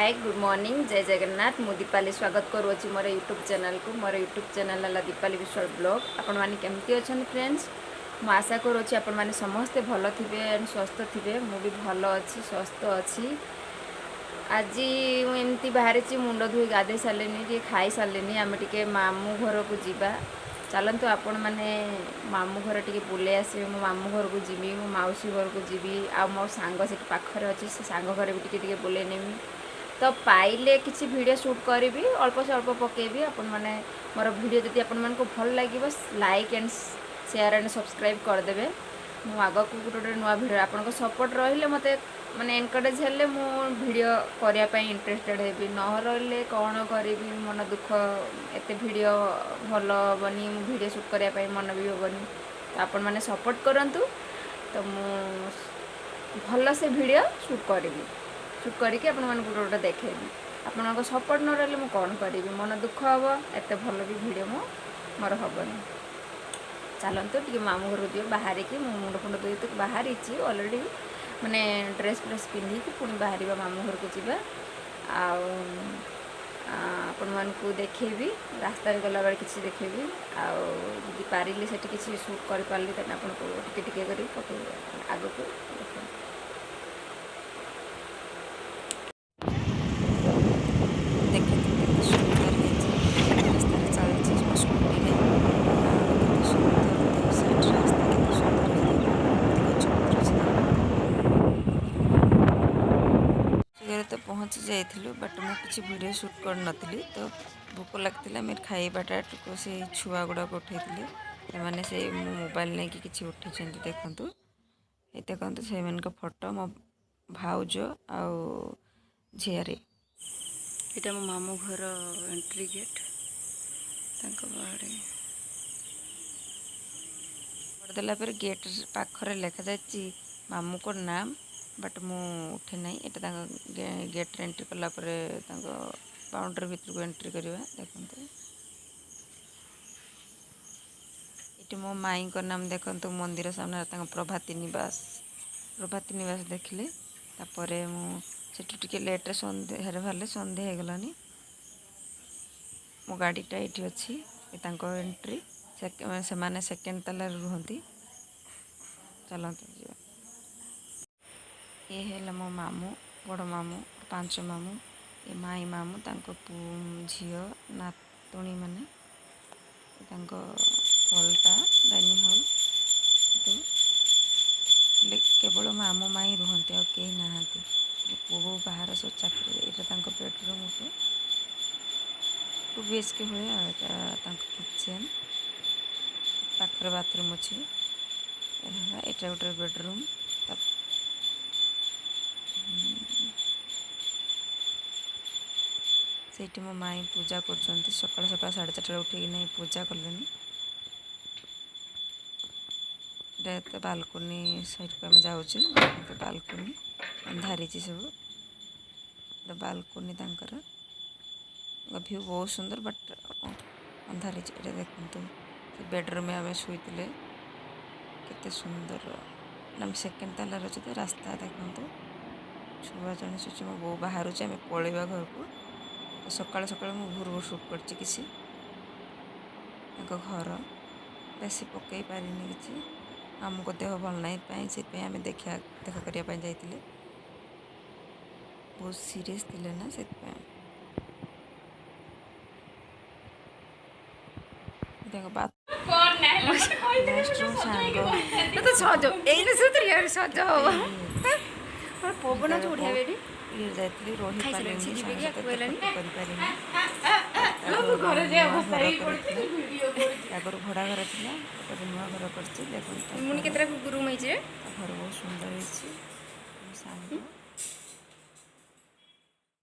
ହାଏ, good morning, ଜୟ ଜଗନ୍ନାଥ। ମୁଁ ଦୀପାଲି, ସ୍ୱାଗତ କରୁଅଛି ମୋର ୟୁଟ୍ୟୁବ୍ ଚ୍ୟାନେଲ୍କୁ। ମୋର ୟୁଟ୍ୟୁବ୍ ଚ୍ୟାନେଲ୍ ହେଲା ଦୀପାଲି ବିଶ୍ୱାଳ ବ୍ଲଗ୍। ଆପଣମାନେ କେମିତି ଅଛନ୍ତି ଫ୍ରେଣ୍ଡସ୍? ମୁଁ ଆଶା କରୁଅଛି ଆପଣମାନେ ସମସ୍ତେ ଭଲ ଥିବେ ଆଣ୍ଡ ସୁସ୍ଥ ଥିବେ। ମୁଁ ବି ଭଲ ଅଛି, ସୁସ୍ଥ ଅଛି। ଆଜି ମୁଁ ଏମିତି ବାହାରିଛି, ମୁଣ୍ଡ ଧୋଇ ଗାଧୋଇ ସାରିଲିନି, ଟିକେ ଖାଇ ସାରିଲିନି। ଆମେ ଟିକେ ମାମୁଁ ଘରକୁ ଯିବା। ଚାଲନ୍ତୁ, ଆପଣମାନେ ମାମୁଁ ଘର ଟିକେ ବୁଲେଇ ଆସିବେ। ମୋ ମାମୁଁ ଘରକୁ ଯିବି, ମୋ ମାଉସୀ ଘରକୁ ଯିବି ଆଉ ମୋ ସାଙ୍ଗ ସେଠି ପାଖରେ ଅଛି, ସେ ସାଙ୍ଗ ଘରେ ବି ଟିକେ ଟିକେ ବୁଲେଇ ନେବି। ତ ପାଇଲେ କିଛି ଭିଡ଼ିଓ ସୁଟ୍ କରିବି, ଅଳ୍ପ ସ୍ୱଳ୍ପ ପକାଇବି। ଆପଣମାନେ ମୋର ଭିଡ଼ିଓ ଯଦି ଆପଣମାନଙ୍କୁ ଭଲ ଲାଗିବ, like and share and subscribe କରିଦେବେ। ମୁଁ ଆଗକୁ ଗୋଟେ ଗୋଟେ ନୂଆ ଭିଡ଼ିଓ, ଆପଣଙ୍କ ସପୋର୍ଟ ରହିଲେ, ମୋତେ ମାନେ ଏନକରେଜ୍ ହେଲେ ମୁଁ ଭିଡ଼ିଓ କରିବା ପାଇଁ ଇଣ୍ଟରେଷ୍ଟେଡ଼ ହେବି। ନ ରହିଲେ କ'ଣ କରିବି? ମନ ଦୁଃଖ, ଏତେ ଭିଡ଼ିଓ ଭଲ ହେବନି, ମୁଁ ଭିଡ଼ିଓ ସୁଟ୍ କରିବା ପାଇଁ ମନ ବି ହେବନି। ତ ଆପଣମାନେ ସପୋର୍ଟ କରନ୍ତୁ, ତ ମୁଁ ଭଲସେ ଭିଡ଼ିଓ ସୁଟ୍ କରିବି। ସୁଟ୍ କରିକି ଆପଣମାନଙ୍କୁ ଗୋଟେ ଗୋଟେ ଦେଖେଇବି। ଆପଣଙ୍କ ସପୋର୍ଟ ନ ରହିଲେ ମୁଁ କ'ଣ କରିବି? ମନ ଦୁଃଖ ହେବ, ଏତେ ଭଲ ବି ଭିଡ଼ିଓ ମୋର ହେବନି। ଚାଲନ୍ତୁ, ଟିକେ ମାମୁଁ ଘରକୁ ଯିବ। ବାହାରିକି ମୁଁ ମୁଣ୍ଡ ଫୁଣ୍ଡ ଧୋଇ ତ ବାହାରିଛି ଅଲରେଡ଼ି, ମାନେ ଡ୍ରେସ୍ ଫ୍ରେସ୍ ପିନ୍ଧିକି ପୁଣି ବାହାରିବା, ମାମୁଁ ଘରକୁ ଯିବା। ଆଉ ଆପଣମାନଙ୍କୁ ଦେଖେଇବି, ରାସ୍ତାରେ ଗଲାବେଳେ କିଛି ଦେଖେଇବି। ଆଉ ଯଦି ପାରିଲି, ସେଠି କିଛି ସୁଟ୍ କରିପାରିଲି, ତାହେଲେ ଆପଣଙ୍କୁ ଟିକେ ଟିକେ କରି ପକେଇବି। ଆଗକୁ ଦେଖନ୍ତୁ। ଦେଖନ୍ତୁ, କେତେ ସୁନ୍ଦର ହେଇଛି। ରାସ୍ତାରେ ଚାଲିଛି ମୋ ସ୍କୁଟିରେ ଆଉ କେତେ ସୁନ୍ଦର ଦୁଇ ସାଇଡ଼୍ ରାସ୍ତା, କେତେ ସୁନ୍ଦର ହେଇଛି। ଗଛ ପତ୍ର ଅଛି, ଦେଖନ୍ତୁ। ଘରେ ତ ପହଞ୍ଚି ଯାଇଥିଲୁ, ବଟ୍ ମୁଁ କିଛି ଭିଡ଼ିଓ ସୁଟ୍ କରିନଥିଲି। ତ ଭୋକ ଲାଗିଥିଲା, ଆମେ ଖାଇବାଟା ସେଇ ଛୁଆ ଗୁଡ଼ାକ ଉଠେଇଥିଲେ। ସେମାନେ ସେଇ ମୋ ମୋବାଇଲ ନେଇକି କିଛି ଉଠେଇଛନ୍ତି। ଦେଖନ୍ତୁ, ଏ ଦେଖନ୍ତୁ ସେମାନଙ୍କ ଫଟୋ, ମୋ ଭାଉଜ ଆଉ ଝିଆରୀ। ଏଇଟା ମୋ ମାମୁଁ ଘର ଏଣ୍ଟ୍ରି ଗେଟ୍, ତାଙ୍କ ବାଡ଼ି। ଦେଲା ପରେ ଗେଟ୍ ପାଖରେ ଲେଖାଯାଇଛି ମାମୁଁଙ୍କ ନାମ, ବଟ୍ ମୁଁ ଉଠେ ନାହିଁ। ଏଇଟା ତାଙ୍କ ଗେଟ୍ରେ ଏଣ୍ଟ୍ରି କଲା ପରେ ତାଙ୍କ ବାଉଣ୍ଡ୍ରି ଭିତରକୁ ଏଣ୍ଟ୍ରି କରିବା। ଦେଖନ୍ତୁ, ଏଠି ମୋ ମାଇଁଙ୍କ ନାମ ଦେଖନ୍ତୁ ମନ୍ଦିର ସାମ୍ନାରେ, ତାଙ୍କ ପ୍ରଭାତୀ ନିବାସ। ପ୍ରଭାତୀ ନିବାସ ଦେଖିଲେ। ତାପରେ ମୁଁ ସେଠୁ ଟିକେ ଲେଟ୍ରେ ସନ୍ଧ୍ୟାରେ ବାହାରିଲେ, ସନ୍ଧ୍ୟା ହେଇଗଲାନି। ମୋ ଗାଡ଼ିଟା ଏଇଠି ଅଛି। ଏ ତାଙ୍କ ଏଣ୍ଟ୍ରି, ସେମାନେ ସେକେଣ୍ଡ ତାଲାରେ ରୁହନ୍ତି। ଚାଲନ୍ତୁ ଯିବା। ଏ ହେଲା ମୋ ମାମୁଁ, ବଡ଼ ମାମୁଁ, ପାଞ୍ଚ ମାମୁଁ, ଏ ମାଇଁ ମାମୁଁ, ତାଙ୍କ ଝିଅ, ନାତୁଣୀ ମାନେ। ତାଙ୍କ ହଲ୍ଟା, ଡାଇନିଂ ହଲ୍। ହେଲେ କେବଳ ମାମୁଁ ମାଇଁ ରୁହନ୍ତି, ଆଉ କେହି ନାହାନ୍ତି। ପୁଅ ବୋହୂ ବାହାର ସବୁ ଚାକିରି। ଏଇଟା ତାଙ୍କ ବେଡ଼ରୁମ୍, ଗୋଟେ 2 BHK ଭଳିଆ। ଏଇଟା ତାଙ୍କ କିଚେନ୍, ପାଖରେ ବାଥରୁମ୍ ଅଛି। ଏଇଟା ଗୋଟେ ବେଡ଼ରୁମ୍। ତା ସେଇଠି ମୋ ମାଇଁ ପୂଜା କରୁଛନ୍ତି। ସକାଳୁ ସକାଳୁ 4:30 ଉଠିକି ନାଇଁ ପୂଜା କଲେଣି। ଏଇଟା ଏତେ ବାଲକୁନି ସାଇଡ଼କୁ ଆମେ ଯାଉଛୁ। ବାଲକୁନି ଅନ୍ଧାରିଛି ସବୁ। ଏଇଟା ବାଲକୁନି, ତାଙ୍କର ଭିଉ ବହୁତ ସୁନ୍ଦର, ବଟ୍ ଅନ୍ଧାର ହେଇଛି। ଏଇଟା ଦେଖନ୍ତୁ, ସେ ବେଡ଼ରୁମ୍ରେ ଆମେ ଶୋଇଥିଲେ, କେତେ ସୁନ୍ଦର। ଆମେ ସେକେଣ୍ଡ ତାଲାରେ ଅଛୁ ତ। ରାସ୍ତା ଦେଖନ୍ତୁ, ଛୁଆ ଜଣେ ଶୋଇଛି। ମୋ ବୋଉ ବାହାରୁଛି, ଆମେ ପଳେଇବା ଘରକୁ। ତ ସକାଳୁ ସକାଳୁ ମୁଁ ଭୋରୁ ଭୋରୁ ସୁଟ୍ କରିଛି କିଛି। ତାଙ୍କ ଘର ବେଶୀ ପକେଇ ପାରିନି କିଛି। ମାମୁଁଙ୍କ ଦେହ ଭଲ ନାହିଁ ପାଇଁ, ସେଥିପାଇଁ ଆମେ ଦେଖା କରିବା ପାଇଁ ଯାଇଥିଲେ। ବହୁତ ସିରିୟସ୍ ଥିଲେ ନା, ସେଥିପାଇଁ। ତାଙ୍କ ନେକ୍ସଟ ସାଙ୍ଗ ତ ସଜ ଏଇନେ ସୁଧୁରି ସଜ ହବ। ପବନ ବଢ଼ିଆ ଏଠି। ଇଏ ଯାଇଥିଲି, ଖାଇସାରିଲାଣି, ରହିପାରିଲିନି, ସେ ଯିବେ କି ସାଙ୍ଗ ଆକୁ ସହିତ ହେଲାଣି। ଫଟୋ କରିପାରିନି। ତାପରେ ନୂଆ ଘର କରିଥିଲା, ଆଗରୁ ଭଡ଼ା ଘର ଥିଲା, ଏବେ ନୂଆ ଘର କରିଛି। ଦେଖନ୍ତୁ ତା ମୁଣି ଘର। କେତେଟା ରୁମ୍ ହେଇଛି ରେ? ତା ଘର ବହୁତ ସୁନ୍ଦର ହେଇଛି। ମୋ ସାଙ୍ଗ